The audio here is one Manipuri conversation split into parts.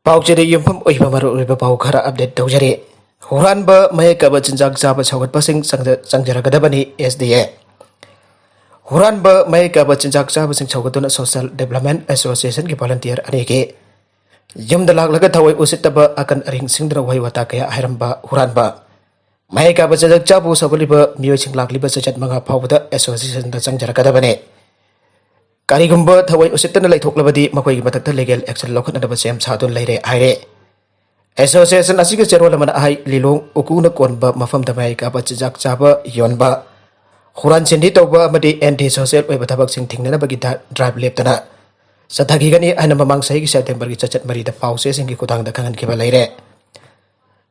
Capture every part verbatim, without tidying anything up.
ꯄꯥꯎꯆꯦꯗ ꯌꯨꯝꯐꯝ ꯑꯣꯏꯕ ꯃꯔꯨꯑꯣꯏꯕ ꯄꯥꯎ ꯈꯔ update ꯇꯧꯖꯔꯤ꯫ ꯍꯨꯔꯥꯟꯕ ꯃꯌꯥꯏ ꯀꯥꯕ ꯆꯤꯟꯖꯥꯛ ꯆꯥꯕ ꯁꯧꯒꯠꯄꯁꯤꯡ ꯆꯪꯖ-, ꯆꯪꯖꯔꯒꯗꯕꯅꯤ, S D A꯫ ꯍꯨꯔꯥꯟꯕ ꯃꯌꯥꯏ ꯀꯥꯕ ꯆꯤꯟꯖꯥꯛ ꯆꯥꯕꯁꯤꯡ ꯁꯧꯒꯠꯇꯨꯅ Social Development Association ꯒꯤ volunteer ꯑꯅꯤꯒꯤ ꯌꯨꯝꯗ ꯂꯥꯛꯂꯒ ꯊꯋꯥꯏ ꯎꯁꯤꯠꯇꯕ ꯑꯀꯟ ꯑꯔꯤꯡ ꯁꯤꯡꯗꯨꯅ ꯋꯥꯍꯩ ꯋꯥꯇꯥ ꯀꯌꯥ ꯍꯥꯏꯔꯝꯕ ꯍꯨꯔꯥꯟꯕ ꯃꯌꯥꯏ ꯀꯥꯕ ꯆꯤꯟꯖꯥꯛ ꯆꯥꯕꯨ ꯁꯧꯒꯠꯂꯤꯕ ꯃꯤꯑꯣꯏꯁꯤꯡ ꯂꯥꯛꯂꯤꯕ ꯆꯩꯆꯠ ꯃꯉꯥ ꯐꯥꯎꯕꯗ association ꯗ ꯆꯪꯖꯔꯛꯀꯗꯕꯅꯤ꯫ ꯀꯔꯤꯒꯨꯝꯕ ꯊꯋꯥꯏ ꯎꯁꯤꯠꯇꯅ ꯂꯩꯊꯣꯛꯂꯕꯗꯤ ꯃꯈꯣꯏꯒꯤ ꯃꯊꯛꯇ legal action ꯂꯧꯈꯠꯅꯅꯕ ꯁꯦꯝ ꯁꯥꯗꯨꯅ ꯂꯩꯔꯦ ꯍꯥꯏꯔꯦ꯫ Association ꯑꯁꯤꯒꯤ ꯆꯦꯔꯣꯜ ꯑꯃꯅ ꯍꯥꯏ, ꯂꯤꯂꯣꯡ ꯎꯀꯨꯅ ꯀꯣꯟꯕ ꯃꯐꯝꯗ ꯃꯌꯥꯏ ꯀꯥꯕ ꯆꯤꯟꯖꯥꯛ ꯆꯥꯕ, ꯌꯣꯟꯕ, ꯍꯨꯔꯥꯟ ꯆꯤꯟꯊꯤ ꯇꯧꯕ ꯑꯃꯗꯤ anti social ꯑꯣꯏꯕ ꯊꯕꯛꯁꯤꯡ ꯊꯤꯡꯅꯅꯕꯒꯤ ꯗ-, drive ꯂꯦꯞꯇꯅ ꯆꯠꯊꯈꯤꯒꯅꯤ ꯍꯥꯏꯅ ꯃꯃꯥꯡ ꯆꯍꯤꯒꯤ September ꯒꯤ ꯆꯩꯆꯠ ꯃꯔꯤꯗ ꯄꯥꯎ ꯆꯦꯁꯤꯡꯒꯤ ꯈꯨꯠꯊꯥꯡꯗ ꯈꯪꯍꯟꯈꯤꯕ ꯂꯩꯔꯦ꯫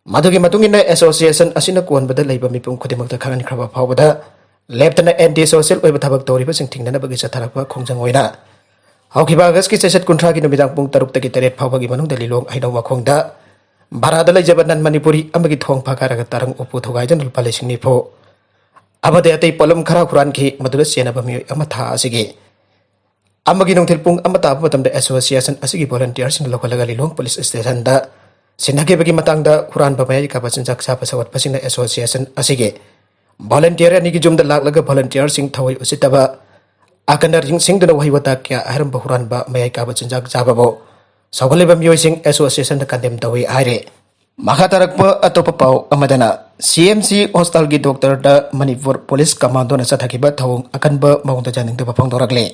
ꯃꯗꯨꯒꯤ ꯃꯇꯨꯡ ꯏꯟꯅ association ꯑꯁꯤꯅ ꯀꯣꯟꯕꯗ ꯂꯩꯕ ꯃꯤꯄꯨꯝ ꯈꯨꯗꯤꯡꯃꯛꯇ ꯈꯪꯍꯟꯈ꯭ꯔꯕ ꯐꯥꯎꯕꯗ ꯂꯦꯞꯇꯅ anti social ꯑꯣꯏꯕ ꯊꯕꯛ ꯇꯧꯔꯤꯕꯁꯤꯡ ꯊꯤꯡꯅꯅꯕꯒꯤ ꯆꯠꯊꯔꯛꯄ ꯈꯣꯡꯖꯪ ꯑꯣꯏꯅ ꯍꯧꯈꯤꯕ August ꯀꯤ ꯆꯩꯆꯠ ꯀꯨꯟꯊ꯭ꯔꯥꯒꯤ ꯅꯨꯃꯤꯗꯥꯡ ꯄꯨꯡ ꯇꯔꯨꯛꯇꯒꯤ ꯇꯔꯦꯠ ꯐꯥꯎꯕꯒꯤ ꯃꯅꯨꯡꯗ ꯂꯤꯂꯣꯡ ꯍꯩꯅꯧ ꯃꯈꯣꯡꯗ ꯚꯔꯥꯗ ꯂꯩꯖꯕ non Manipuri ꯑꯃꯒꯤ ꯊꯣꯡ ꯐꯥꯒꯥꯏꯔꯒ ꯇꯔꯪ ꯎꯄꯨ ꯊꯨꯒꯥꯏꯗꯨꯅ ꯂꯨꯄꯥ ꯂꯤꯁꯤꯡ ꯅꯤꯐꯨ ꯑꯃꯗꯤ ꯑꯇꯩ ꯄꯣꯠꯂꯝ ꯈꯔ ꯍꯨꯔꯥꯟꯈꯤ꯫ ꯃꯗꯨꯗ ꯆꯦꯟꯅꯕ ꯃꯤꯑꯣꯏ ꯑꯃ ꯊꯥ ꯑꯁꯤꯒꯤ ꯑꯃꯒꯤ ꯅꯨꯡꯊꯤꯜ ꯄꯨꯡ ꯑꯃ ꯇꯥꯕ ꯃꯇꯝꯗ association ꯑꯁꯤꯒꯤ volunteer ꯁꯤꯡ ꯂꯧꯈꯠꯂꯒ ꯂꯤꯂꯣꯡ police station ꯗ ꯁꯤꯟꯅꯈꯤꯕꯒꯤ ꯃꯇꯥꯡꯗ ꯍꯨꯔꯥꯟꯕ ꯃꯌꯥꯏ ꯀꯥꯕ ꯆꯤꯟꯖꯥꯛ ꯆꯥꯕ ꯁꯧꯒꯠꯄꯁꯤꯡꯅ association ꯑꯁꯤꯒꯤ volunteer ꯑꯅꯤꯒꯤ ꯌꯨꯝꯗ ꯂꯥꯛꯂꯒ volunteer ꯁꯤꯡ ꯊꯋꯥꯏ ꯎꯁꯤꯠꯇꯕ ꯑꯀꯟ ꯑꯔꯤꯡ ꯁꯤꯡꯗꯨꯅ ꯋꯥꯍꯩ ꯋꯥꯇꯥ ꯀꯌꯥ ꯍꯥꯏꯔꯝꯕ ꯍꯨꯔꯥꯟꯕ ꯃꯌꯥꯏ ꯀꯥꯕ ꯆꯤꯟꯖꯥꯛ ꯆꯥꯕꯕꯨ ꯁꯧꯒꯠꯂꯤꯕ ꯃꯤꯑꯣꯏꯁꯤꯡ association ꯗ condemn ꯇꯧꯏ ꯍꯥꯏꯔꯤ꯫ ꯃꯈꯥ ꯇꯥꯔꯛꯄ ꯑꯇꯣꯞꯄ ꯄꯥꯎ ꯑꯃꯗꯅ, C M C hospital ꯒꯤ doctor ꯗ ꯃꯅꯤꯄꯨꯔ police commando ꯅ ꯆꯠꯊꯈꯤꯕ ꯊꯧꯑꯣꯡ ꯑꯀꯟꯕ ꯃꯑꯣꯡꯗ ꯌꯥꯅꯤꯡꯗꯕ ꯐꯣꯡꯗꯣꯔꯛꯂꯤ꯫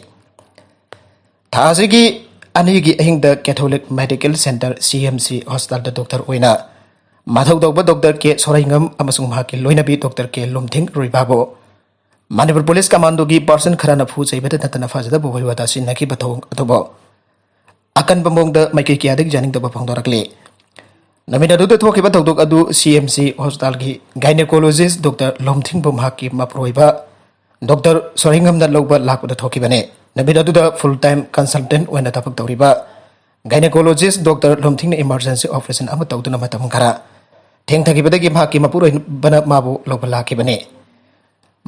ꯊꯥ ꯑꯁꯤꯒꯤ ꯑꯅꯤꯒꯤ ꯑꯍꯤꯡꯗ Catholic Medical Centre C M C hospital ꯗ doctor ꯑꯣꯏꯅ ꯃꯊꯧ ꯇꯧꯕ doctor K ꯁꯣꯔꯩꯉꯝ ꯑꯃꯁꯨꯡ ꯃꯍꯥꯛꯀꯤ ꯂꯣꯏꯅꯕꯤ doctor K ꯂꯨꯝꯊꯤꯡ ꯔꯨꯏꯕꯥꯕꯨ Manipur police commando ꯒꯤ person ꯈꯔꯅ ꯐꯨ ꯆꯩꯕꯗ ꯅꯠꯇꯅ ꯐꯖꯗꯕ ꯋꯥꯍꯩ ꯋꯥꯇꯥ ꯁꯤꯖꯤꯟꯅꯈꯤꯕ ꯊꯧꯑꯣꯡ ꯑꯗꯨꯕꯨ ꯑꯀꯟꯕ ꯃꯑꯣꯡꯗ ꯃꯥꯏꯀꯩ ꯀꯌꯥꯗꯒꯤ ꯌꯥꯅꯤꯡꯗꯕ ꯐꯣꯡꯗꯣꯔꯛꯂꯤ꯫ ꯅꯨꯃꯤꯠ ꯑꯗꯨꯗ ꯊꯣꯛꯈꯤꯕ ꯊꯧꯗꯣꯛ ꯑꯗꯨ C M C hospital ꯒꯤ gynecologist doctor ꯂꯣꯝꯊꯤꯡꯕ ꯃꯍꯥꯛꯀꯤ ꯃꯄꯨꯔꯣꯏꯕ doctor ꯁꯣꯔꯩꯉꯝꯅ ꯂꯧꯕ ꯂꯥꯛꯄꯗ ꯊꯣꯛꯈꯤꯕꯅꯤ꯫ ꯅꯨꯃꯤꯠ ꯑꯗꯨꯗ full time consultant ꯑꯣꯏꯅ ꯊꯕꯛ ꯇꯧꯔꯤꯕ gynecologist doctor ꯂꯣꯝꯊꯤꯡꯅ emergency operation ꯑꯃ ꯇꯧꯗꯨꯅ ꯃꯇꯝ ꯈꯔ ꯊꯦꯡꯊꯈꯤꯕꯗꯒꯤ ꯃꯍꯥꯛꯀꯤ ꯃꯄꯨꯔꯣꯏꯕꯅ ꯃꯥꯕꯨ ꯂꯧꯕ ꯂꯥꯛꯈꯤꯕꯅꯤ꯫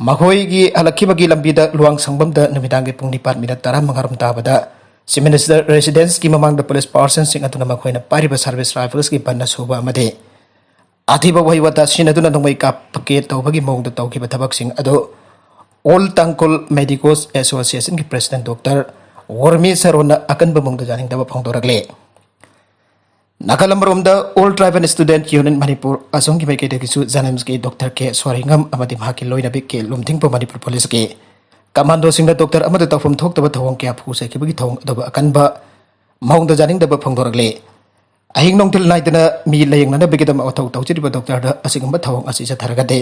ꯃꯈꯣꯏꯒꯤ ꯍꯜꯂꯛꯈꯤꯕꯒꯤ ꯂꯝꯕꯤꯗ ꯂꯨꯋꯥꯡ ꯁꯪꯕꯝꯗ ꯅꯨꯃꯤꯗꯥꯡꯒꯤ ꯄꯨꯡ ꯅꯤꯄꯥꯟ minute ꯇꯔꯥꯃꯉꯥ ꯔꯣꯝ ꯇꯥꯕꯗ Chief Minister Residence-ꯀꯤ ꯃꯃꯥꯡꯗ police personnel-ꯁꯤꯡ ꯑꯗꯨꯅ ꯃꯈꯣꯏꯅ ꯄꯥꯏꯔꯤꯕ service rifles-ꯀꯤ ꯕꯟꯅ ꯁꯨꯕ ꯑꯃꯗꯤ ꯑꯊꯤꯕ ꯋꯥꯍꯩ ꯋꯥꯇꯥ ꯁꯤꯖꯤꯟꯅꯗꯨꯅ ꯅꯣꯡꯃꯩ ꯀꯥꯞꯄꯀꯦ ꯇꯧꯕꯒꯤ ꯃꯑꯣꯡꯗ ꯇꯧꯈꯤꯕ ꯊꯕꯛꯁꯤꯡ ꯑꯗꯨ All Tangkhul Medicos Association-ꯒꯤ President Doctor ꯎꯔꯃꯤ ꯁꯔꯣꯟꯅ ꯑꯀꯟꯕ ꯃꯑꯣꯡꯗ ꯌꯥꯅꯤꯡꯗꯕ ꯐꯣꯡꯗꯣꯔꯛꯂꯤ꯫ ꯅꯥꯀꯜ ꯑꯃꯔꯣꯝꯗ All Tribal Student Union Manipur ꯑꯁꯣꯝꯒꯤ ꯃꯥꯏꯀꯩꯗꯒꯤꯁꯨ JNIMS-ꯀꯤ Doctor ꯀꯦ ꯁ꯭ꯋꯥꯔꯤꯉꯝ ꯑꯃꯗꯤ ꯃꯍꯥꯛꯀꯤ ꯂꯣꯏꯅꯕꯤ ꯀꯦ ꯂꯨꯝꯊꯤꯡꯄ ꯃꯅꯤꯄꯨꯔ police-ꯀꯤ commandoꯁꯤꯡꯅ doctor ꯑꯃꯗ ꯇꯧꯐꯝ ꯊꯣꯛꯇꯕ ꯊꯧꯑꯣꯡ ꯀꯌꯥ ꯐꯨ ꯆꯩꯈꯤꯕꯒꯤ ꯊꯧꯑꯣꯡ ꯑꯗꯨꯕꯨ ꯑꯀꯟꯕ ꯃꯑꯣꯡꯗ ꯌꯥꯅꯤꯡꯗꯕ ꯐꯣꯡꯗꯣꯔꯛꯂꯤ꯫ ꯑꯍꯤꯡ ꯅꯣꯡꯊꯤꯜ ꯅꯥꯏꯗꯅ ꯃꯤ ꯂꯥꯌꯦꯡꯅꯅꯕꯒꯤꯗꯃꯛ ꯃꯊꯧ ꯇꯧꯖꯔꯤꯕ doctor-ꯗ ꯑꯁꯤꯒꯨꯝꯕ ꯊꯧꯑꯣꯡ ꯑꯁꯤ ꯆꯠꯊꯔꯒꯗꯤ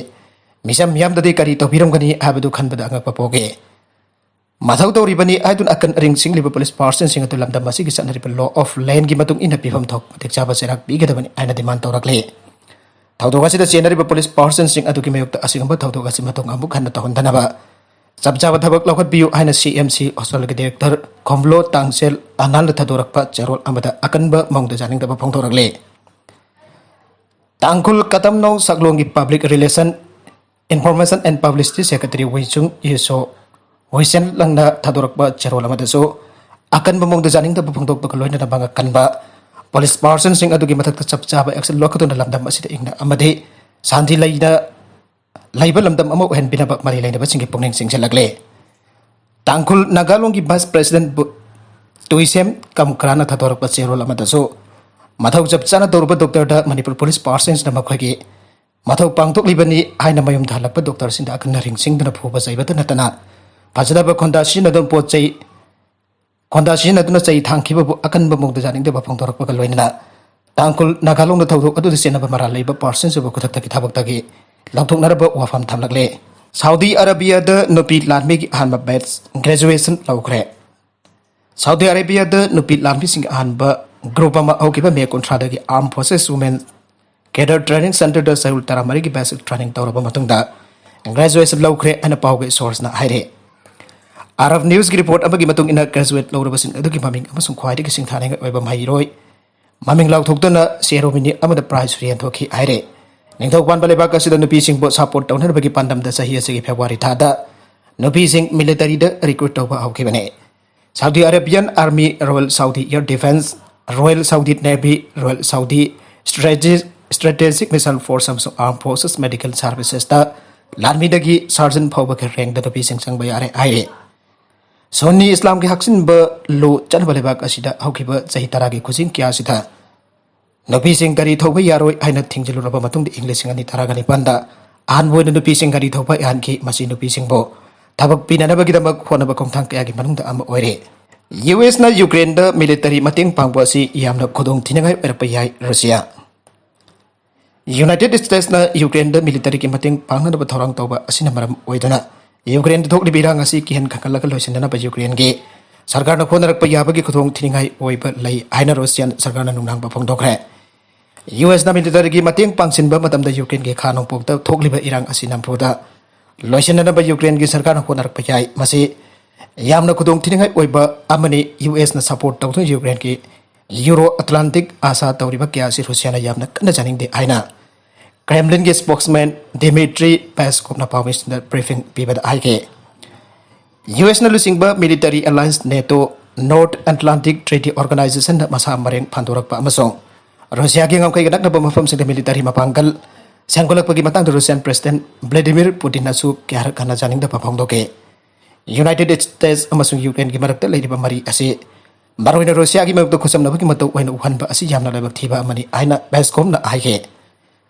ꯃꯤꯆꯝ ꯃꯤꯌꯥꯝꯗꯗꯤ ꯀꯔꯤ ꯇꯧꯕꯤꯔꯝꯒꯅꯤ ꯍꯥꯏꯕꯗꯨ ꯈꯟꯕꯗ ꯑꯉꯛꯄ ꯄꯣꯛꯏ꯫ ꯃꯊꯧ ꯇꯧꯔꯤꯕꯅꯤ ꯍꯥꯏꯗꯨꯅ ꯑꯀꯟ ꯑꯔꯤꯡ ꯆꯤꯡꯂꯤꯕ police personnel-ꯁꯤꯡ ꯑꯗꯨ ꯂꯝꯗꯝ ꯑꯁꯤꯒꯤ ꯆꯠꯅꯔꯤꯕ law of land-ꯒꯤ ꯃꯇꯨꯡ ꯏꯟꯅ ꯄꯤꯐꯝ ꯊꯣꯛꯄ ꯃꯇꯤꯛ ꯆꯥꯕ ꯆꯩꯔꯥꯛ ꯄꯤꯒꯗꯕꯅꯤ ꯍꯥꯏꯅ demand ꯇꯧꯔꯛꯂꯤ꯫ ꯊꯧꯗꯣꯛ ꯑꯁꯤꯗ ꯆꯦꯟꯅꯔꯤꯕ police personnel-ꯁꯤꯡ ꯑꯗꯨꯒꯤ ꯃꯥꯌꯣꯛꯇ ꯑꯁꯤꯒꯨꯝꯕ ꯊꯧꯗꯣꯛ ꯑꯁꯤ ꯃꯇꯨꯡ ꯑꯃꯨꯛ ꯍꯟꯅ ꯇꯧꯍꯟꯗꯅꯕ ꯆꯞ ꯆꯥꯕ ꯊꯕꯛ ꯂꯧꯈꯠꯄꯤꯌꯨ ꯍꯥꯏꯅ C M C hospital-ꯒꯤ director ꯈꯣꯝꯂꯣ ꯇꯥꯡꯁꯦꯜ ꯑꯅꯥꯜꯅ ꯊꯥꯗꯣꯔꯛꯄ ꯆꯦꯔꯣꯜ ꯑꯃꯗ ꯑꯀꯟꯕ ꯃꯑꯣꯡꯗ ꯌꯥꯅꯤꯡꯗꯕ ꯐꯣꯡꯗꯣꯔꯛꯂꯤ꯫ ꯇꯥꯡꯈꯨꯜ ꯀꯇꯝꯅꯣꯡ ꯁꯛꯂꯣꯟꯒꯤ public relation, information and publicity secretary ꯋꯤꯆꯨꯡ ꯌꯦꯁꯣ ꯍꯨꯏꯁꯦꯟ ꯂꯪꯅ ꯊꯥꯗꯣꯔꯛꯄ ꯆꯦꯔꯣꯜ ꯑꯃꯗꯁꯨ ꯑꯀꯟꯕ ꯃꯑꯣꯡꯗ ꯌꯥꯅꯤꯡꯗꯕ ꯐꯣꯡꯗꯣꯛꯄꯒ ꯂꯣꯏꯅꯅ ꯃꯉꯛ ꯀꯟꯕ police personnel-ꯁꯤꯡ ꯑꯗꯨꯒꯤ ꯃꯊꯛꯇ ꯆꯞ ꯆꯥꯕ action ꯂꯧꯈꯠꯇꯨꯅ ꯂꯝꯗꯝ ꯑꯁꯤꯗ ꯏꯪꯅ ꯑꯃꯗꯤ ꯁꯥꯟꯇꯤ ꯂꯩꯅ ꯂꯩꯕ ꯂꯝꯗꯝ ꯑꯃ ꯑꯣꯏꯍꯟꯕꯤꯅꯕ ꯃꯔꯤ ꯂꯩꯅꯕꯁꯤꯡꯒꯤ ꯄꯨꯛꯅꯤꯡ ꯆꯤꯡꯁꯤꯜꯂꯛꯂꯦ꯫ ꯇꯥꯡꯈꯨꯜ ꯅꯥꯒꯥꯂꯣꯡꯒꯤ vice president ꯕꯨ-, ꯇꯨꯏꯁꯦꯝ ꯀꯝꯀ꯭ꯔꯥꯅ ꯊꯥꯗꯣꯔꯛꯄ ꯆꯦꯔꯣꯜ ꯑꯃꯗꯁꯨ ꯃꯊꯧ ꯆꯞ ꯆꯥꯅ ꯇꯧꯔꯕ doctor-ꯗ ꯃꯅꯤꯄꯨꯔ police personnel-ꯁꯤꯡꯅ ꯃꯈꯣꯏꯒꯤ ꯃꯊꯧ ꯄꯥꯡꯊꯣꯛꯂꯤꯕꯅꯤ ꯍꯥꯏꯅ ꯃꯌꯨꯝꯗ ꯍꯜꯂꯛꯄ doctor-ꯁꯤꯡꯗ ꯑꯀꯟꯅ ꯔꯤꯡꯁꯤꯡꯗꯨꯅ ꯐꯨꯕ ꯆꯩꯕꯇ ꯅꯠꯇꯅ ꯐꯖꯗꯕ ꯈꯣꯟꯗꯥ ꯁꯤꯖꯤꯟꯅꯗꯨꯅ ꯄꯣꯠ ꯆꯩ, ꯈꯣꯟꯗꯥ ꯁꯤꯖꯤꯟꯅꯗꯨꯅ ꯆꯩ ꯊꯥꯡꯈꯤꯕꯕꯨ ꯑꯀꯟꯕ ꯃꯑꯣꯡꯗ ꯌꯥꯅꯤꯡꯗꯕ ꯐꯣꯡꯗꯣꯔꯛꯄꯒ ꯂꯣꯏꯅꯅ ꯇꯥꯡꯈꯨꯜ ꯅꯥꯒꯥꯂꯣꯡꯗ ꯊꯧꯗꯣꯛ ꯑꯗꯨꯗ ꯆꯦꯟꯅꯕ ꯃꯔꯥꯜ ꯂꯩꯕ personnel-ꯁꯤꯡꯕꯨ ꯈꯨꯗꯛꯇꯒꯤ ꯊꯕꯛꯇꯒꯤ ꯂꯧꯊꯣꯛꯅꯔꯕ ꯋꯥꯐꯝ ꯊꯝꯂꯛꯂꯦ꯫ ꯁꯥꯎꯗꯤ ꯑꯔꯥꯕꯤꯌꯥꯗ ꯅꯨꯄꯤ ꯂꯥꯟꯃꯤꯒꯤ ꯑꯍꯥꯟꯕ batch graduation ꯂꯧꯈ꯭ꯔꯦ꯫ ꯁꯥꯎꯗꯤ ꯑꯔꯥꯕꯤꯌꯥꯗ ꯅꯨꯄꯤ ꯂꯥꯟꯃꯤꯁꯤꯡꯒꯤ ꯑꯍꯥꯟꯕ group ꯑꯃ ꯍꯧꯈꯤꯕ ꯃꯦ ꯀꯨꯟꯊ꯭ꯔꯥꯗꯒꯤ Armed Forces Women Cadre Training Centre-ꯗ ꯆꯌꯣꯜ ꯇꯔꯥꯃꯔꯤꯒꯤ batch training ꯇꯧꯔꯕ ꯃꯇꯨꯡꯗ graduation ꯂꯧꯈ꯭ꯔꯦ ꯍꯥꯏꯅ ꯄꯥꯎꯒꯤ source-ꯅ ꯍꯥꯏꯔꯦ꯫ Arab News-ꯀꯤ report ꯑꯃꯒꯤ ꯃꯇꯨꯡ ꯏꯟꯅ graduate ꯂꯧꯔꯕꯁꯤꯡ ꯑꯗꯨꯒꯤ ꯃꯃꯤꯡ ꯑꯃꯁꯨꯡ ꯈ꯭ꯋꯥꯏꯗꯒꯤ ꯁꯤꯡꯊꯥꯅꯤꯡꯉꯥꯏ ꯑꯣꯏꯕ ꯃꯍꯩꯔꯣꯏ ꯃꯃꯤꯡ ꯂꯥꯎꯊꯣꯛꯇꯨꯅ ceremony ꯑꯃꯗ prize ꯁꯨꯔꯦꯟ ꯊꯣꯛꯈꯤ ꯍꯥꯏꯔꯦ꯫ ꯅꯤꯡꯊꯧ ꯄꯥꯟꯕ ꯂꯩꯕꯥꯛ ꯑꯁꯤꯗ ꯅꯨꯄꯤꯁꯤꯡꯕꯨ support ꯇꯧꯅꯅꯕꯒꯤ ꯄꯥꯟꯗꯝꯗ ꯆꯍꯤ ꯑꯁꯤꯒꯤ February ꯊꯥꯗ ꯅꯨꯄꯤꯁꯤꯡ military-ꯗ recruit ꯇꯧꯕ ꯍꯧꯈꯤꯕꯅꯤ꯫ Saudi Arabian Army, Royal Saudi Air Defense, Royal Saudi Navy, Royal Saudi Strategic Missile Force ꯑꯃꯁꯨꯡ Armed Forces Medical Servicesꯇ ꯂꯥꯟꯃꯤꯗꯒꯤ ꯁꯥꯔꯖꯟ ꯐꯥꯎꯕꯒꯤ ꯔꯦꯡꯗ ꯅꯨꯄꯤꯁꯤꯡ ꯆꯪꯕ ꯌꯥꯔꯦ ꯍꯥꯏꯔꯦ꯫ ꯁꯨꯟꯅꯤ ꯏꯁꯂꯥꯝꯒꯤ ꯍꯥꯛꯆꯤꯟꯕ ꯂꯣ ꯆꯠꯅꯕ ꯂꯩꯕꯥꯛ ꯑꯁꯤꯗ ꯍꯧꯈꯤꯕ ꯆꯍꯤ ꯇꯔꯥꯒꯤ ꯈꯨꯖꯤꯡ ꯀꯌꯥ ꯑꯁꯤꯗ ꯅꯨꯄꯤꯁꯤꯡ ꯒꯥꯔꯤ ꯊꯧꯕ ꯌꯥꯔꯣꯏ ꯍꯥꯏꯅ ꯊꯤꯡꯖꯤꯜꯂꯨꯔꯕ ꯃꯇꯨꯡꯗ ꯏꯪ ꯂꯤꯁꯤꯡ ꯑꯅꯤ ꯇꯔꯥꯒ ꯅꯤꯄꯥꯟꯗ ꯑꯍꯥꯟꯕ ꯑꯣꯏꯅ ꯅꯨꯄꯤꯁꯤꯡ ꯒꯥꯔꯤ ꯊꯧꯕ ꯌꯥꯍꯟꯈꯤ꯫ ꯃꯁꯤ ꯅꯨꯄꯤꯁꯤꯡꯕꯨ ꯊꯕꯛ ꯄꯤꯅꯅꯕꯒꯤꯗꯃꯛ ꯍꯣꯠꯅꯕ ꯈꯣꯡꯊꯥꯡ ꯀꯌꯥꯒꯤ ꯃꯅꯨꯡꯗ ꯑꯃ ꯑꯣꯏꯔꯦ꯫ ꯌꯨ ꯑꯦꯁꯅ ꯌꯨꯀ꯭ꯔꯦꯟꯗ ꯃꯤꯂꯤꯇꯔꯤ ꯃꯇꯦꯡ ꯄꯥꯡꯕ ꯑꯁꯤ ꯌꯥꯝꯅ ꯈꯨꯗꯣꯡ ꯊꯤꯅꯤꯡꯉꯥꯏ ꯑꯣꯏꯔꯛꯄ ꯌꯥꯏ꯫ ꯔꯨꯁꯤꯌꯥ꯫ ꯌꯨꯅꯥꯏꯇꯦꯗ ꯁ꯭ꯇꯦꯠꯁꯅ ꯌꯨꯀ꯭ꯔꯦꯟꯗ ꯃꯤꯂꯤꯇꯔꯤꯒꯤ ꯃꯇꯦꯡ ꯄꯥꯡꯅꯅꯕ ꯊꯧꯔꯥꯡ ꯇꯧꯕ ꯑꯁꯤꯅ ꯃꯔꯝ ꯑꯣꯏꯗꯨꯅ ꯌꯨꯀ꯭ꯔꯦꯟꯗ ꯊꯣꯛꯂꯤꯕ ꯏꯔꯥꯡ ꯑꯁꯤ ꯀꯤꯍꯟ ꯈꯪꯍꯜꯂꯒ ꯂꯣꯏꯁꯤꯟꯅꯅꯕ ꯌꯨꯀ꯭ꯔꯦꯟꯒꯤ ꯁꯔꯀꯥꯔꯅ ꯍꯣꯠꯅꯔꯛꯄ ꯌꯥꯕꯒꯤ ꯈꯨꯗꯣꯡ ꯊꯤꯅꯤꯡꯉꯥꯏ ꯑꯣꯏꯕ ꯂꯩ ꯍꯥꯏꯅ ꯔꯨꯁꯤꯌꯥꯟ ꯁꯔꯀꯥꯔꯅ ꯅꯨꯡꯅꯥꯡꯕ ꯐꯣꯡꯗꯣꯛꯈ꯭ꯔꯦ꯫ ꯌꯨ ꯑꯦꯁꯅ ꯃꯤꯂꯤꯇꯔꯤꯒꯤ ꯃꯇꯦꯡ ꯄꯥꯡꯁꯤꯟꯕ ꯃꯇꯝꯗ ꯌꯨꯀ꯭ꯔꯦꯟꯒꯤ ꯈꯥ ꯅꯣꯡꯄꯣꯛꯇ ꯊꯣꯛꯂꯤꯕ ꯏꯔꯥꯡ ꯑꯁꯤ ꯅꯝꯐꯨꯗ ꯂꯣꯏꯁꯤꯟꯅꯅꯕ ꯌꯨꯀ꯭ꯔꯦꯟꯒꯤ ꯁꯔꯀꯥꯔꯅ ꯍꯣꯠꯅꯔꯛꯄ ꯌꯥꯏ꯫ ꯃꯁꯤ ꯌꯥꯝꯅ ꯈꯨꯗꯣꯡ ꯊꯤꯅꯤꯡꯉꯥꯏ ꯑꯣꯏꯕ ꯑꯃꯅꯤ꯫ ꯌꯨ ꯑꯦꯁꯅ ꯁꯄꯣꯔꯠ ꯇꯧꯗꯨꯅ ꯌꯨꯀ꯭ꯔꯦꯟꯒꯤ ꯌꯨꯔꯣ ꯑꯦꯇ꯭ꯂꯥꯟꯇꯤꯛ ꯑꯥꯁꯥ ꯇꯧꯔꯤꯕ ꯀꯌꯥ ꯑꯁꯤ ꯔꯨꯁꯤꯌꯥꯅ ꯌꯥꯝꯅ ꯀꯟꯅ ꯆꯥꯅꯤꯡꯗꯦ ꯍꯥꯏꯅ ꯀ꯭ꯔꯦꯝꯂꯤꯟꯒꯤ ꯁ꯭ꯄꯣꯛꯁꯃꯦꯟ ꯗꯤꯃꯤꯇ꯭ꯔꯤ ꯄꯦꯁꯀꯣꯞꯅ ꯄꯥꯎꯃꯤꯁꯤꯡꯗ ꯕ꯭ꯔꯤꯐꯤꯡ ꯄꯤꯕꯗ ꯍꯥꯏꯈꯤ꯫ ꯌꯨ ꯑꯦꯁꯅ ꯂꯨꯆꯤꯡꯕ ꯃꯤꯂꯤꯇꯔꯤ ꯑꯦꯂꯥꯌꯟꯁ ꯅꯦꯇꯣ, ꯅꯣꯔꯠ ꯑꯦꯇ꯭ꯂꯥꯟꯇꯤꯛ ꯇ꯭ꯔꯤꯇꯤ ꯑꯣꯔꯒꯅꯥꯏꯖꯦꯁꯟꯗ ꯃꯁꯥ ꯃꯔꯦꯡ ꯐꯥꯟꯗꯣꯔꯛꯄ ꯑꯃꯁꯨꯡ ꯔꯨꯁꯤꯌꯥꯒꯤ ꯉꯝꯈꯩꯒ ꯅꯛꯅꯕ ꯃꯐꯝꯁꯤꯡꯗ ꯃꯤꯂꯤꯇꯔꯤ ꯃꯄꯥꯡꯒꯜ ꯁꯦꯝꯒꯠꯂꯛꯄꯒꯤ ꯃꯇꯥꯡꯗ ꯔꯨꯁꯤꯌꯥꯟ ꯄ꯭ꯔꯦꯁꯤꯗꯦꯟꯠ ꯚ꯭ꯂꯦꯗꯤꯃꯤꯔ ꯄꯨꯇꯤꯟꯅꯁꯨ ꯀꯌꯥꯔꯛ ꯍꯟꯅ ꯌꯥꯅꯤꯡꯗꯕ ꯐꯣꯡꯗꯣꯛꯈꯤ꯫ ꯌꯨꯅꯥꯏꯇꯦꯗ ꯁ꯭ꯇꯦꯠꯁ ꯑꯃꯁꯨꯡ ꯌꯨꯀ꯭ꯔꯦꯟꯒꯤ ꯃꯔꯛꯇ ꯂꯩꯔꯤꯕ ꯃꯔꯤ ꯑꯁꯤ ꯃꯔꯨꯑꯣꯏꯅ ꯔꯨꯁꯤꯌꯥꯒꯤ ꯃꯥꯌꯣꯛꯇ ꯈꯨꯠꯆꯝꯅꯕꯒꯤ ꯃꯇꯧ ꯑꯣꯏꯅ ꯎꯍꯟꯕ ꯑꯁꯤ ꯌꯥꯝꯅ ꯂꯥꯏꯕꯛ ꯊꯤꯕ ꯑꯃꯅꯤ ꯍꯥꯏꯅ ꯄꯦꯁꯀꯣꯞꯅ ꯍꯥꯏꯈꯤ꯫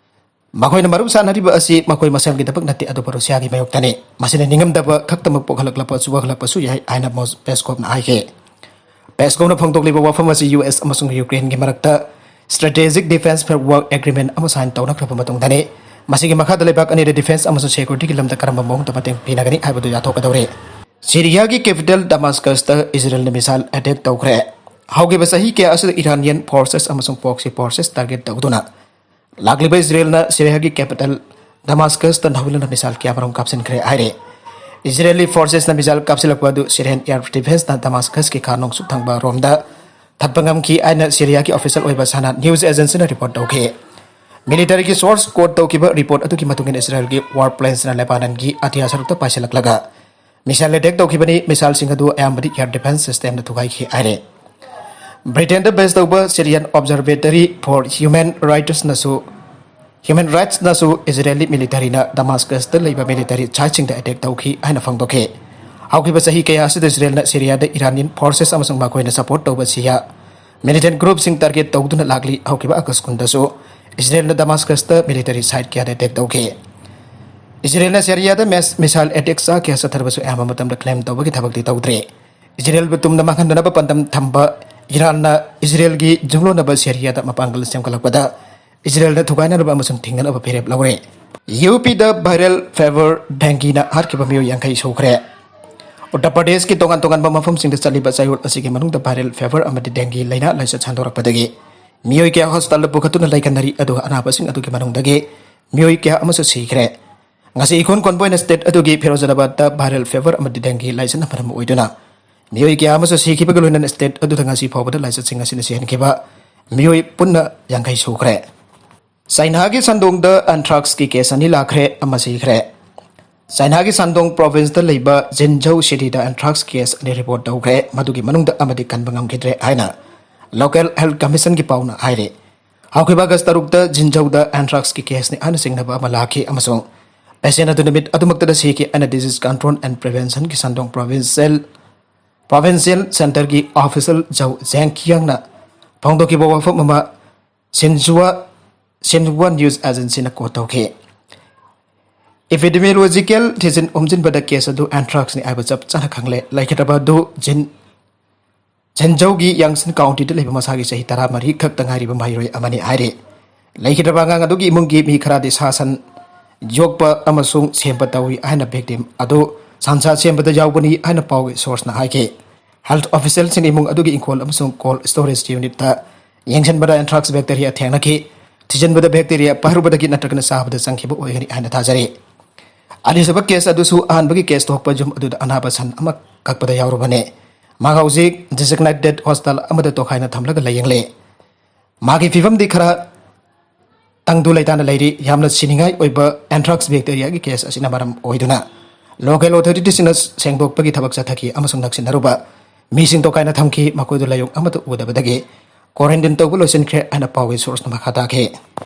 ꯃꯈꯣꯏꯅ ꯃꯔꯨꯞ ꯁꯥꯟꯅꯔꯤꯕ ꯑꯁꯤ ꯃꯈꯣꯏ ꯃꯁꯦꯜꯒꯤꯗꯃꯛ ꯅꯠꯇꯦ, ꯑꯗꯨꯕꯨ ꯔꯨꯁꯤꯌꯥꯒꯤ ꯃꯥꯌꯣꯛꯇꯅꯤ꯫ ꯃꯁꯤꯅ ꯅꯤꯡꯉꯝꯗꯕ ꯈꯛꯇꯃꯛ ꯄꯣꯛꯍꯜꯂꯛꯂꯛꯄ, ꯆꯨꯍꯜꯂꯛꯄꯁꯨ ꯌꯥꯏ ꯍꯥꯏꯅ ꯃꯣꯁ-, ꯄꯦꯁꯀꯣꯞꯅ ꯍꯥꯏꯈꯤ꯫ ꯄꯦꯁꯀꯣꯞꯅ ꯐꯣꯡꯗꯣꯛꯂꯤꯕ ꯋꯥꯐꯝ ꯑꯁꯤ ꯌꯨ ꯑꯦꯁ ꯑꯃꯁꯨꯡ ꯌꯨꯀ꯭ꯔꯦꯟꯒꯤ ꯃꯔꯛꯇ ꯁ꯭ꯇ꯭ꯔꯦꯇꯦꯖꯤꯛ ꯗꯤꯐꯦꯟꯁ ꯐ꯭ꯔꯦꯝꯋꯔꯛ ꯑꯦꯒ꯭ꯔꯤꯃꯦꯟꯠ ꯑꯃ ꯁꯥꯏꯟ ꯇꯧꯅꯈ꯭ꯔꯕ ꯃꯇꯨꯡꯗꯅꯤ꯫ ꯃꯁꯤꯒꯤ ꯃꯈꯥꯗ ꯂꯩꯕꯥꯛ ꯑꯅꯤꯗ ꯗꯤꯐꯦꯟꯁ ꯑꯃꯁꯨꯡ ꯁꯦꯀ꯭ꯌꯨꯔꯤꯇꯤꯒꯤ ꯂꯝꯗ ꯀꯔꯝꯕ ꯃꯑꯣꯡꯗ ꯃꯇꯦꯡ ꯄꯤꯅꯒꯅꯤ ꯍꯥꯏꯕꯗꯨ ꯌꯥꯊꯣꯛꯀꯗꯧꯔꯤ꯫ ꯁꯤꯔꯤꯌꯥꯒꯤ ꯀꯦꯄꯤꯇꯦꯜ ꯗꯃꯥꯁꯀꯁꯇ ꯏꯖꯔꯦꯜꯅ ꯃꯤꯁꯥꯏꯜ ꯑꯦꯇꯦꯛ ꯇꯧꯈ꯭ꯔꯦ꯫ ꯍꯧꯈꯤꯕ ꯆꯍꯤ ꯀꯌꯥ ꯑꯁꯤꯗ ꯏꯔꯥꯅꯤꯌꯟ ꯐꯣꯔꯁꯦꯁ ꯑꯃꯁꯨꯡ ꯄ꯭ꯔꯣꯛꯁꯤ ꯐꯣꯔꯁꯦꯁ ꯇꯥꯔꯒꯦꯠ ꯇꯧꯗꯨꯅ ꯂꯥꯛꯂꯤꯕ ꯏꯖꯔꯦꯜꯅ ꯁꯤꯔꯤꯌꯥꯒꯤ ꯀꯦꯄꯤꯇꯦꯜ ꯗꯃꯥꯁꯀꯁꯇ ꯅꯧꯍꯧꯅꯅ ꯃꯤꯁꯥꯏꯜ ꯀꯌꯥꯃꯔꯨꯝ ꯀꯥꯞꯁꯤꯟꯈ꯭ꯔꯦ ꯍꯥꯏꯔꯦ꯫ ꯏꯖꯔꯦꯂꯤ ꯐꯣꯔꯁꯦꯁꯅ ꯃꯤꯁꯥꯏꯜ ꯀꯥꯞꯁꯤꯜꯂꯛꯄ ꯑꯗꯨ ꯁꯤꯔꯤꯌꯟ ꯑꯦꯌꯔ ꯗꯤꯐꯦꯟꯁꯅ ꯗꯃꯥꯁꯀꯁꯀꯤ ꯈꯥ ꯅꯣꯡꯆꯨꯞ ꯊꯪꯕ ꯔꯣꯝꯗ ꯊꯠꯄ ꯉꯝꯈꯤ ꯍꯥꯏꯅ ꯁꯤꯔꯤꯌꯥꯒꯤ ꯑꯣꯐꯤꯁꯤꯌꯦꯜ ꯑꯣꯏꯕ ꯁꯥꯅꯥ ꯅ꯭ꯌꯨꯁ ꯑꯦꯖꯦꯟꯁꯤꯅ ꯔꯤꯄꯣꯔꯠ ꯇꯧꯈꯤ꯫ ꯃꯤꯂꯤꯇꯔꯤꯒꯤ ꯁꯣꯔꯁ ꯀꯣꯠ ꯇꯧꯈꯤꯕ ꯔꯤꯄꯣꯔꯠ ꯑꯗꯨꯒꯤ ꯃꯇꯨꯡ ꯏꯟꯅ ꯏꯖꯔꯦꯜꯒꯤ ꯋꯥꯔ ꯄ꯭ꯂꯦꯟꯁꯅ ꯂꯦꯕꯥꯅꯟꯒꯤ ꯑꯇꯤꯌꯥ ꯁꯔꯨꯛꯇ ꯄꯥꯏꯁꯤꯜꯂꯛꯂꯒ ꯃꯤꯁꯥꯏꯜ ꯑꯦꯇꯦꯛ ꯇꯧꯈꯤꯕꯅꯤ꯫ ꯃꯤꯁꯥꯏꯜꯁꯤꯡ ꯑꯗꯨ ꯑꯌꯥꯝꯕꯗꯤ ꯑꯦꯌꯔ ꯗꯤꯐꯦꯟꯁ ꯁꯤꯁꯇꯦꯝꯅ ꯊꯨꯒꯥꯏꯈꯤ ꯍꯥꯏꯔꯦ꯫ ꯕ꯭ꯔꯤꯇꯦꯟꯗ ꯕꯦꯁ ꯇꯧꯕ Syrian Observatory for Human Rightsꯅꯁꯨ ꯍ꯭ꯌꯨꯃꯦꯟ ꯔꯥꯏꯠꯁꯅꯁꯨ ꯏꯖꯔꯦꯂꯤ ꯃꯤꯂꯤꯇꯔꯤꯅ ꯗꯃꯥꯁꯀꯁꯇ ꯂꯩꯕ ꯃꯤꯂꯤꯇꯔꯤ ꯁꯥꯏꯠꯁꯤꯡꯗ ꯑꯦꯇꯦꯛ ꯇꯧꯈꯤ ꯍꯥꯏꯅ ꯐꯣꯡꯗꯣꯛꯈꯤ꯫ ꯍꯧꯈꯤꯕ ꯆꯍꯤ ꯀꯌꯥ ꯑꯁꯤꯗ ꯏꯖꯔꯦꯜꯅ ꯁꯤꯔꯤꯌꯥꯗ ꯏꯔꯥꯅꯤꯌꯟ ꯐꯣꯔꯁꯦꯁ ꯑꯃꯁꯨꯡ ꯃꯈꯣꯏꯅ ꯁꯄꯣꯔꯠ ꯇꯧꯕ ꯁꯤꯌꯥ ꯃꯤꯂꯤꯇꯦꯟ ꯒ꯭ꯔꯨꯞꯁꯤꯡ ꯇꯥꯔꯒꯦꯠ ꯇꯧꯗꯨꯅ ꯂꯥꯛꯂꯤ꯫ ꯍꯧꯈꯤꯕ ꯑꯥꯒꯁ ꯀꯨꯟꯗꯁꯨ ꯏꯖꯔꯦꯜꯅ ꯗꯃꯥꯁꯀꯁꯇ ꯃꯤꯂꯤꯇꯔꯤ ꯁꯥꯏꯠ ꯀꯌꯥꯗ ꯑꯦꯇꯦꯛ ꯇꯧꯈꯤ꯫ ꯏꯖꯔꯦꯜꯅ ꯁꯤꯔꯤꯌꯥꯗ ꯃꯦꯁ ꯃꯤꯁꯥꯏꯜ ꯑꯦꯇꯦꯛ ꯆꯥ ꯀꯌꯥ ꯆꯠꯊꯔꯕꯁꯨ ꯑꯌꯥꯝꯕ ꯃꯇꯝꯗ ꯀ꯭ꯂꯦꯝ ꯇꯧꯕꯒꯤ ꯊꯕꯛꯇꯤ ꯇꯧꯗ꯭ꯔꯤ꯫ ꯏꯖꯔꯦꯜꯕꯨ ꯇꯨꯝꯅ ꯃꯥꯡꯍꯟꯗꯅꯕ ꯄꯥꯟꯗꯝ ꯊꯝꯕ ꯏꯔꯥꯟꯅ ꯏꯖꯔꯦꯜꯒꯤ ꯌꯨꯝꯂꯣꯟꯅꯕ ꯁꯤꯔꯤꯌꯥꯗ ꯃꯄꯥꯡꯒꯜ ꯁꯦꯝꯒꯠꯂꯛꯄꯗ ꯏꯖꯔꯦꯜꯗ ꯊꯨꯒꯥꯏꯅꯅꯕ ꯑꯃꯁꯨꯡ ꯊꯤꯡꯅꯅꯕ ꯐꯤꯔꯦꯞ ꯂꯧꯔꯦ꯫ ꯌꯨ ꯄꯤꯗ ꯚꯥꯏꯔꯦꯜ ꯐꯦꯚꯔ ꯗꯦꯡꯒꯤꯅ ꯍꯥꯠꯈꯤꯕ ꯃꯤꯑꯣꯏ ꯌꯥꯡꯈꯩ ꯁꯨꯈ꯭ꯔꯦ꯫ ꯎꯠꯇꯔ ꯄ꯭ꯔꯗꯦꯁꯀꯤ ꯇꯣꯉꯥꯟ ꯇꯣꯉꯥꯟꯕ ꯃꯐꯝꯁꯤꯡꯗ ꯆꯠꯂꯤꯕ ꯆꯌꯣꯜ ꯑꯁꯤꯒꯤ ꯃꯅꯨꯡꯗ ꯚꯥꯏꯔꯦꯜ ꯐꯦꯚꯔ ꯑꯃꯗꯤ ꯗꯦꯡꯒꯤ ꯂꯥꯏꯅꯥ ꯂꯥꯏꯆꯠ ꯁꯟꯗꯣꯔꯛꯄꯗꯒꯤ ꯃꯤꯑꯣꯏ ꯀꯌꯥ ꯍꯣꯁꯄꯤꯇꯥꯜꯗ ꯄꯨꯈꯠꯇꯨꯅ ꯂꯩꯈꯠꯅꯔꯤ, ꯑꯗꯨꯒ ꯑꯅꯥꯕꯁꯤꯡ ꯑꯗꯨꯒꯤ ꯃꯅꯨꯡꯗꯒꯤ ꯃꯤꯑꯣꯏ ꯀꯌꯥ ꯑꯃꯁꯨ ꯁꯤꯈ꯭ꯔꯦ꯫ ꯉꯁꯤ ꯏꯀꯣꯟ ꯀꯣꯟꯕ ꯑꯣꯏꯅ ꯁ꯭ꯇꯦꯠ ꯑꯗꯨꯒꯤ ꯐꯤꯔꯣꯖꯥꯕꯥꯗꯇ ꯚꯥꯏꯔꯦꯜ ꯐꯦꯚꯔ ꯑꯃꯗꯤ ꯗꯦꯡꯒꯤ ꯂꯥꯏꯆꯠꯅ ꯃꯔꯝ ꯑꯣꯏꯗꯨꯅ ꯃꯤꯑꯣꯏ ꯀꯌꯥ ꯑꯃꯁꯨ ꯁꯤꯈꯤꯕꯒ ꯂꯣꯏꯅꯅ ꯁ꯭ꯇꯦꯠ ꯑꯗꯨꯗ ꯉꯁꯤ ꯐꯥꯎꯕꯗ ꯂꯥꯏꯆꯠꯁꯤꯡ ꯑꯁꯤꯅ ꯁꯤꯍꯟꯈꯤꯕ ꯃꯤꯑꯣꯏ ꯄꯨꯟꯅ ꯌꯥꯡꯈꯩ ꯁꯨꯈ꯭ꯔꯦ꯫ ꯆꯥꯏꯅꯥꯒꯤ ꯁꯟꯗꯣꯡꯗ ꯑꯦꯟꯊ꯭ꯔꯥꯛꯁꯀꯤ ꯀꯦꯁ ꯑꯅꯤ ꯂꯥꯛꯈ꯭ꯔꯦ, ꯑꯃ ꯁꯤꯈ꯭ꯔꯦ꯫ ꯆꯥꯏꯅꯥꯒꯤ ꯁꯟꯗꯣꯡ ꯄ꯭ꯔꯣꯚꯤꯟꯁꯇ ꯂꯩꯕ ꯖꯤꯟꯖꯧ ꯁꯤꯇꯤꯗ ꯑꯦꯟꯊ꯭ꯔꯥꯛꯁ ꯀꯦꯁ ꯑꯅꯤ ꯔꯤꯄꯣꯔꯠ ꯇꯧꯈ꯭ꯔꯦ, ꯃꯗꯨꯒꯤ ꯃꯅꯨꯡꯗ ꯑꯃꯗꯤ ꯀꯟꯕ ꯉꯝꯈꯤꯗ꯭ꯔꯦ ꯍꯥꯏꯅ ꯂꯣꯀꯦꯜ ꯍꯦꯜꯊ ꯀꯃꯤꯁꯟꯒꯤ ꯄꯥꯎꯅ ꯍꯥꯏꯔꯤ꯫ ꯍꯧꯈꯤꯕ ꯑꯥꯒꯁ ꯇꯔꯨꯛꯇ ꯖꯤꯟꯖꯧꯗ ꯑꯦꯟꯊ꯭ꯔꯥꯛꯁꯀꯤ ꯀꯦꯁꯅꯤ ꯍꯥꯏꯅ ꯆꯤꯡꯅꯕ ꯑꯃ ꯂꯥꯛꯈꯤ ꯑꯃꯁꯨꯡ ꯄꯦꯁꯦꯟ ꯑꯗꯨ ꯅꯨꯃꯤꯠ ꯑꯗꯨꯃꯛꯇꯗ ꯁꯤꯈꯤ ꯍꯥꯏꯅ Disease Control and Preventionꯒꯤ ꯁꯟꯗꯣꯡ ꯄ꯭ꯔꯣꯚꯤꯟꯁꯤꯌꯦꯜ ꯄ꯭ꯔꯣꯚꯤꯟꯁꯤꯌꯦꯜ ꯁꯦꯟꯇꯔꯒꯤ ꯑꯣꯐꯤꯁꯤꯌꯦꯜ ꯖꯧ ꯖꯦꯡꯈꯤꯌꯥꯡꯅ ꯐꯣꯡꯗꯣꯛꯈꯤꯕ ꯋꯥꯐꯝ ꯑꯃ ꯁꯤꯟꯖꯨꯋꯥ ꯁꯤꯟꯖꯨꯋꯥ ꯅ꯭ꯌꯨꯁ ꯑꯦꯖꯦꯟꯁꯤꯅ ꯀꯣꯠ ꯇꯧꯈꯤ꯫ ꯏꯄꯤꯗꯤꯃꯤꯌꯣꯂꯣꯖꯤꯀꯦꯜ ꯊꯤꯖꯤꯟ ꯍꯨꯝꯖꯤꯟꯕꯗ ꯀꯦꯁ ꯑꯗꯨ ꯑꯦꯟꯊ꯭ꯔꯥꯛꯁꯅꯤ ꯍꯥꯏꯕ ꯆꯞ ꯆꯥꯅ ꯈꯪꯂꯦ꯫ ꯂꯩꯈꯤꯗ꯭ꯔꯕ ꯑꯗꯨ ꯖꯤꯟ ꯖꯦꯟꯖꯧꯒꯤ ꯌꯥꯡꯁꯟ ꯀꯥꯎꯟꯇꯤꯗ ꯂꯩꯕ ꯃꯁꯥꯒꯤ ꯆꯍꯤ ꯇꯔꯥꯃꯔꯤ ꯈꯛꯇ ꯉꯥꯏꯔꯤꯕ ꯃꯍꯩꯔꯣꯏ ꯑꯃꯅꯤ ꯍꯥꯏꯔꯤ꯫ ꯂꯩꯈꯤꯗ꯭ꯔꯕ ꯑꯉꯥꯡ ꯑꯗꯨꯒꯤ ꯏꯃꯨꯡꯒꯤ ꯃꯤ ꯈꯔꯗꯤ ꯁꯥ ꯁꯟ ꯌꯣꯛꯄ ꯑꯃꯁꯨꯡ ꯁꯦꯝꯕ ꯇꯧꯏ ꯍꯥꯏꯅ ꯚꯤꯛꯇꯤꯝ ꯑꯗꯨ ꯁꯟꯁꯥ ꯁꯦꯝꯕꯗ ꯌꯥꯎꯕꯅꯤ ꯍꯥꯏꯅ ꯄꯥꯎꯒꯤ ꯁꯣꯔꯁꯅ ꯍꯥꯏꯈꯤ꯫ ꯍꯦꯜꯊ ꯑꯣꯐꯤꯁꯤꯌꯦꯜꯁꯤꯡꯅ ꯏꯃꯨꯡ ꯑꯗꯨꯒꯤ ꯏꯪꯈꯣꯜ ꯑꯃꯁꯨꯡ ꯀꯣꯜꯗ ꯁ꯭ꯇꯣꯔꯦꯖ ꯌꯨꯅꯤꯠꯇ ꯌꯦꯡꯁꯤꯟꯕꯗ ꯑꯦꯟꯊ꯭ꯔꯥꯛꯁ ꯕꯦꯛꯇꯦꯔꯤꯌꯥ ꯊꯦꯡꯅꯈꯤ꯫ ꯊꯤꯖꯤꯟꯕꯗ ꯕꯦꯛꯇꯦꯔꯤꯌꯥ ꯄꯥꯏꯔꯨꯕꯗꯒꯤ ꯅꯠꯇ꯭ꯔꯒꯅ ꯆꯥꯕꯗ ꯆꯪꯈꯤꯕ ꯑꯣꯏꯒꯅꯤ ꯍꯥꯏꯅ ꯊꯥꯖꯔꯤ꯫ ꯑꯅꯤꯁꯨꯕ ꯀꯦꯁ ꯑꯗꯨꯁꯨ ꯑꯍꯥꯟꯕꯒꯤ ꯀꯦꯁ ꯊꯣꯛꯄ ꯌꯨꯝ ꯑꯗꯨꯗ ꯑꯅꯥꯕ ꯁꯟ ꯑꯃ ꯀꯛꯄꯗ ꯌꯥꯎꯔꯨꯕꯅꯤ꯫ ꯃꯍꯥꯛ ꯍꯧꯖꯤꯛ ꯗꯤꯖꯤꯒꯅꯦꯇꯦꯗ ꯍꯣꯁꯄꯤꯇꯥꯜ ꯑꯃꯗ ꯇꯣꯈꯥꯏꯅ ꯊꯝꯂꯒ ꯂꯥꯌꯦꯡꯂꯤ꯫ ꯃꯥꯒꯤ ꯐꯤꯕꯝꯗꯤ ꯈꯔ ꯇꯪꯗꯨ ꯂꯩꯇꯥꯅ ꯂꯩꯔꯤ꯫ ꯌꯥꯝꯅ ꯁꯤꯅꯤꯡꯉꯥꯏ ꯑꯣꯏꯕ ꯑꯦꯟꯊ꯭ꯔꯥꯛꯁ ꯕꯦꯛꯇꯦꯔꯤꯌꯥꯒꯤ ꯀꯦꯁ ꯑꯁꯤꯅ ꯃꯔꯝ ꯑꯣꯏꯗꯨꯅ Local authorityꯁꯤꯡꯅ ꯁꯦꯡꯗꯣꯛꯄꯒꯤ ꯊꯕꯛ ꯆꯠꯊꯈꯤ ꯑꯃꯁꯨꯡ ꯅꯛꯁꯤꯟꯅꯔꯨꯕ ꯃꯤꯁꯤꯡ ꯇꯣꯈꯥꯏꯅ ꯊꯝꯈꯤ꯫ ꯃꯈꯣꯏꯗꯨ ꯂꯥꯏꯑꯣꯡ ꯑꯃꯠꯇ ꯎꯗꯕꯗꯒꯤ quarantine ꯇꯧꯕ ꯂꯣꯏꯁꯤꯟꯈ꯭ꯔꯦ ꯍꯥꯏꯅ ꯄꯥꯎꯒꯤ sourceꯅ ꯃꯈꯥ ꯇꯥꯈꯤ꯫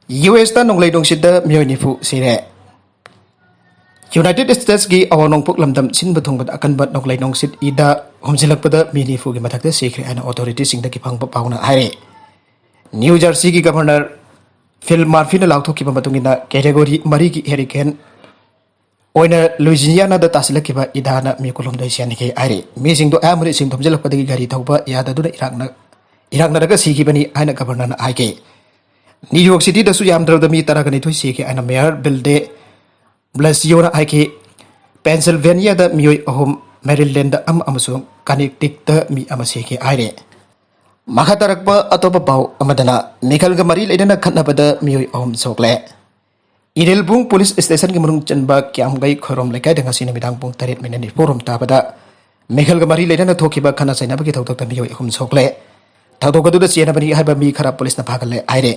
USꯇ ꯅꯣꯡꯂꯩ ꯅꯨꯡꯁꯤꯠꯇ ꯃꯤꯑꯣꯏ ꯅꯤꯐꯨ ꯁꯤꯔꯦ꯫ United Statesꯀꯤ ꯑꯋꯥꯡ ꯅꯣꯡꯄꯣꯛ ꯂꯝꯗꯝ ꯁꯤꯟꯕ ꯊꯨꯡꯕꯗ ꯑꯀꯟꯕ ꯅꯣꯡꯂꯩ ꯅꯨꯡꯁꯤꯠ ꯏꯗꯥ ꯍꯨꯝꯖꯤꯜꯂꯛꯄꯗ ꯃꯤ ꯅꯤꯐꯨꯒꯤ ꯃꯊꯛꯇ ꯁꯤꯈ꯭ꯔꯦ ꯍꯥꯏꯅ authorityꯁꯤꯡꯗꯒꯤ ꯐꯪꯕ ꯄꯥꯎꯅ ꯍꯥꯏꯔꯤ꯫ New Jerseyꯒꯤ Governor Phil Murphyꯅ ꯂꯥꯎꯊꯣꯛꯈꯤꯕ ꯃꯇꯨꯡ ꯏꯟꯅ, category ꯃꯔꯤꯒꯤ hurricane ꯑꯣꯏꯅ Louisianaꯗ ꯇꯥꯁꯤꯜꯂꯛꯈꯤꯕ ꯏꯗꯥꯅ ꯃꯤ ꯀꯨꯟꯍꯨꯝꯗꯣꯏ ꯁꯤꯍꯟꯈꯤ ꯍꯥꯏꯔꯤ꯫ ꯃꯤꯁꯤꯡꯗꯣ ꯑꯌꯥꯝꯕꯅ ꯏꯁꯤꯡ ꯊꯨꯝꯖꯤꯜꯂꯛꯄꯗꯒꯤ ꯒꯥꯔꯤ ꯊꯧꯕ ꯌꯥꯗꯗꯨꯅ ꯏꯔꯥꯛꯅ-, ꯏꯔꯥꯛꯅꯔꯒ ꯁꯤꯈꯤꯕꯅꯤ ꯍꯥꯏꯅ Governorꯅ ꯍꯥꯏꯈꯤ꯫ New York Cityꯗꯁꯨ ꯌꯥꯝꯗ꯭ꯔꯕꯗ ꯃꯤ ꯇꯔꯥꯒ ꯅꯤꯊꯣꯏ ꯁꯤꯈꯤ ꯍꯥꯏꯅ Mayor Bill de Blasioꯅ ꯍꯥꯏꯈꯤ꯫ Pennsylvaniaꯗ ꯃꯤꯑꯣꯏ ꯑꯍꯨꯝ, Marylandꯗ ꯑꯃ ꯑꯃꯁꯨꯡ Connecticutꯇ ꯃꯤ ꯑꯃ ꯁꯤꯈꯤ ꯍꯥꯏꯔꯤ꯫ ꯃꯈꯥ ꯇꯥꯔꯛꯄ ꯑꯇꯣꯞꯄ ꯄꯥꯎ ꯑꯃꯗꯅ, ꯃꯤꯈꯜꯒ ꯃꯔꯤ ꯂꯩꯅꯅ ꯈꯠꯅꯕꯗ ꯃꯤꯑꯣꯏ ꯑꯍꯨꯝ ꯁꯣꯛꯂꯦ꯫ ꯏꯔꯦꯜꯕꯨꯡ police stationꯒꯤ ꯃꯅꯨꯡ ꯆꯟꯕ ꯀꯤꯌꯥꯝꯒꯩ ꯈꯣꯏꯔꯣꯝ ꯂꯩꯀꯥꯏꯗ ꯉꯁꯤ ꯅꯨꯃꯤꯗꯥꯡ ꯄꯨꯡ ꯇꯔꯦꯠ minute ꯅꯤꯐꯨ ꯔꯣꯝ ꯇꯥꯕꯗ ꯃꯤꯈꯜꯒ ꯃꯔꯤ ꯂꯩꯅꯅ ꯊꯣꯛꯈꯤꯕ ꯈꯠꯅ ꯆꯩꯅꯕꯒꯤ ꯊꯧꯗꯣꯛꯇ ꯃꯤꯑꯣꯏ ꯑꯍꯨꯝ ꯁꯣꯛꯂꯦ꯫ ꯊꯧꯗꯣꯛ ꯑꯗꯨꯗ ꯆꯦꯟꯅꯕꯅꯤ ꯍꯥꯏꯕ ꯃꯤ ꯈꯔ policeꯅ ꯐꯥꯒꯠꯂꯦ ꯍꯥꯏꯔꯦ꯫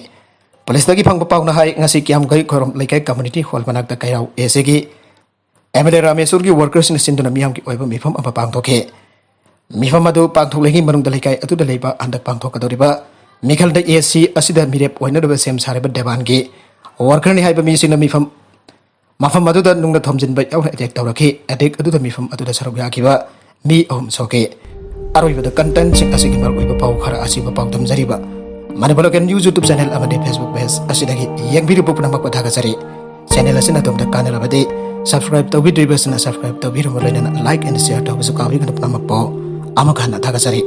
Policeꯇꯒꯤ ꯐꯪꯕ ꯄꯥꯎꯅ ꯍꯥꯏ, ꯉꯁꯤ ꯀꯤꯌꯥꯝꯒꯩ ꯈꯣꯏꯔꯣꯝ ꯂꯩꯀꯥꯏ community hall ꯃꯅꯥꯛꯇ ꯀꯩꯔꯥꯎ ACꯒꯤ MLA ꯔꯥꯃꯦꯁꯣꯔꯒꯤ workersꯅ ꯁꯤꯟꯗꯨꯅ ꯃꯤꯌꯥꯝꯒꯤ ꯑꯣꯏꯕ ꯃꯤꯐꯝ ꯑꯃ ꯄꯥꯡꯊꯣꯛꯈꯤ꯫ ꯃꯤꯐꯝ ꯑꯗꯨ ꯄꯥꯡꯊꯣꯛꯂꯤꯉꯩ ꯃꯅꯨꯡꯗ ꯂꯩꯀꯥꯏ ꯑꯗꯨꯗ ꯂꯩꯕ ꯍꯟꯗꯛ ꯄꯥꯡꯊꯣꯛꯀꯗꯧꯔꯤꯕ ꯃꯤꯈꯜꯗ AC ꯑꯁꯤꯗ ꯃꯤꯔꯦꯞ ꯑꯣꯏꯅꯅꯕ ꯁꯦꯝ ꯁꯥꯔꯤꯕ ꯗꯦꯕꯥꯟꯒꯤ workerꯅꯤ ꯍꯥꯏꯕ ꯃꯤꯁꯤꯡꯅ ꯃꯤꯐꯝ, ꯃꯐꯝ ꯑꯗꯨꯗ ꯅꯨꯡꯅ ꯊꯣꯝꯖꯤꯟꯕ ꯌꯥꯎꯅ attack ꯇꯧꯔꯛꯈꯤ꯫ Attack ꯑꯗꯨꯗ ꯃꯤꯐꯝ ꯑꯗꯨꯗ ꯁꯔꯨꯛ ꯌꯥꯈꯤꯕ ꯃꯤ ꯑꯍꯨꯝ ꯁꯣꯛꯈꯤ꯫ ꯑꯔꯣꯏꯕꯗ contentꯁꯤꯡ ꯑꯁꯤꯒꯤ ꯃꯔꯨꯑꯣꯏꯕ ꯄꯥꯎ ꯈꯔ ꯑꯁꯤꯕꯨ ꯄꯥꯎꯗꯝꯖꯔꯤꯕ Manipur Local News YouTube channel ꯑꯃꯗꯤ Facebook page ꯑꯁꯤꯗꯒꯤ ꯌꯦꯡꯕꯤꯔꯤꯕ ꯄꯨꯝꯅꯃꯛꯄꯨ ꯊꯥꯒꯠꯆꯔꯤ꯫ Channel ꯑꯁꯤꯅ ꯑꯗꯣꯝꯗ ꯀꯥꯟꯅꯔꯕꯗꯤ subscribe ꯇꯧꯕꯤꯗ꯭ꯔꯤꯕꯁꯤꯅ subscribe ꯇꯧꯕꯤꯔꯝꯕ ꯂꯣꯏꯅꯅ like and share ꯇꯧꯕꯁꯨ ꯀꯥꯎꯕꯤꯒꯅꯨ꯫ ꯄꯨꯝꯅꯃꯛꯄꯨ ꯑꯃꯨꯛ ꯍꯟꯅ ꯊꯥꯒꯠꯆꯔꯤ꯫